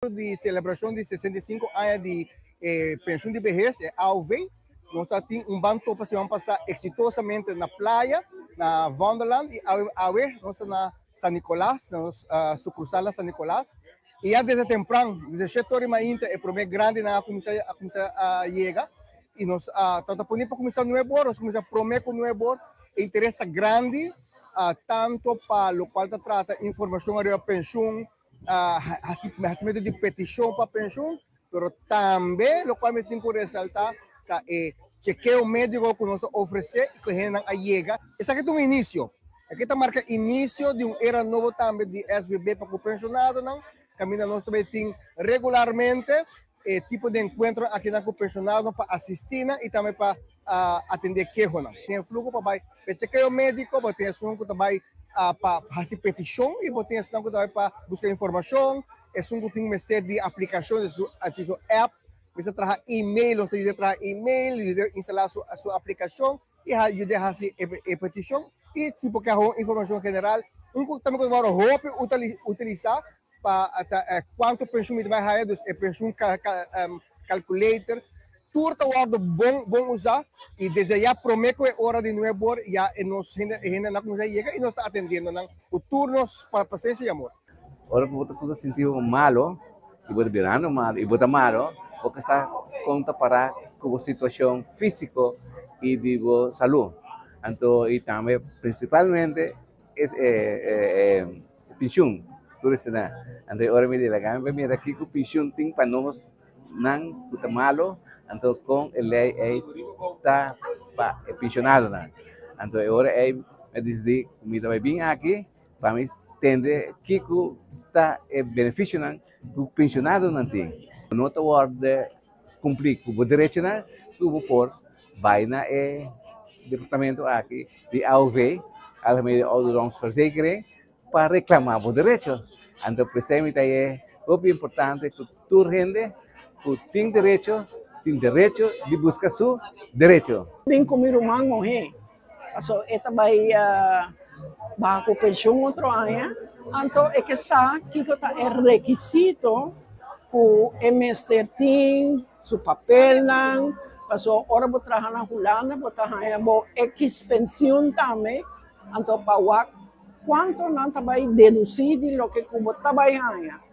Di selebrashon di 65 aña di penshun di behes, e AOV, nos tin un Ban Topa siman pasá eksitosamente na Playa, na Wonderland, i awe nos ta na San Nicolas, na nos sukursal na San Nicolas. I ya desde tempran, desde 7 or mainta, e promé grandinan a kuminsá yega. I nos ta pone pa kuminsá 9 or, nos kuminsá promé ku 9 or. E interes ta grandi, tantu pa loke ta trata informashon riba penshun, hasimentu di petishon pa penshun, pero tambe loke mi tin ku resaltá ku e chekeo médiko ku nos ta ofresé i ku nan a yega. Esaki ta un inisio. Aki ta marka inisio di un era nobo tambe di SVB pa penshonadonan. Kaminda nos tambe tin regularmente tipo di enkuentro aki na penshonado pa asistí i tambe pa atendé keho. Tin fluho pa bai chekeo médiko, tin esun ku tambe pa hasi petishon i tin esun ku tambe pa buska informashon, esun ku tin mester di aplikashon di su app, bo traha e-mail, òf sea, traha e-mail, instalá su aplikashon i yuda hasi e petishon i tipo ku informashon general, un ku tambe ku hopi utilisá pa kuantu penshun mi bai haya, dus e penshun calculator, tur ta wòrdu bon bon usá i desde ya promé ku ora di 9 or ya nos hendenan kuminsá yega i nos ta atendiendo nan ku tur nos pasenshi i amor. Ora ku bo sinti malu, i bo birando malu, i bo ta malu, bo ta konta para ku e situashon físiko i di salú. Anto, i tambe, prinsipalmente, e penshun. Tur esei, ne? Anto, ora mi di, laga mi mira aki ku penshun tin pa nos nan ku ta malu, anto kon e lei ei ta pa penshonadonan. Anto, ora ei mi disidí, mi bai bin aki pa mi tende kiko ta e benefisionan ku penshonadonan tin. No ta wòrdu kumpli ku e derechonan, ku por bai na e departamento aki di AOV, Algemene Ouderdomsverzekering, pa reklamá e derecho. Anto, precisamente ta hopi importante ku tur hende ku tin derecho di buska su derecho. Bin ku mi ruman muhé. So, e ta bai baha ku penshun otro aña. Anto, e ke sa kiko ta e rekisito ku e mester tin su papelnan. Paso ora bo traha na Hulanda, bo ta haña bo X penshun tambe. Anto, pa wak kuantu nan ta bai dedusí di loke ku bo ta bai haña.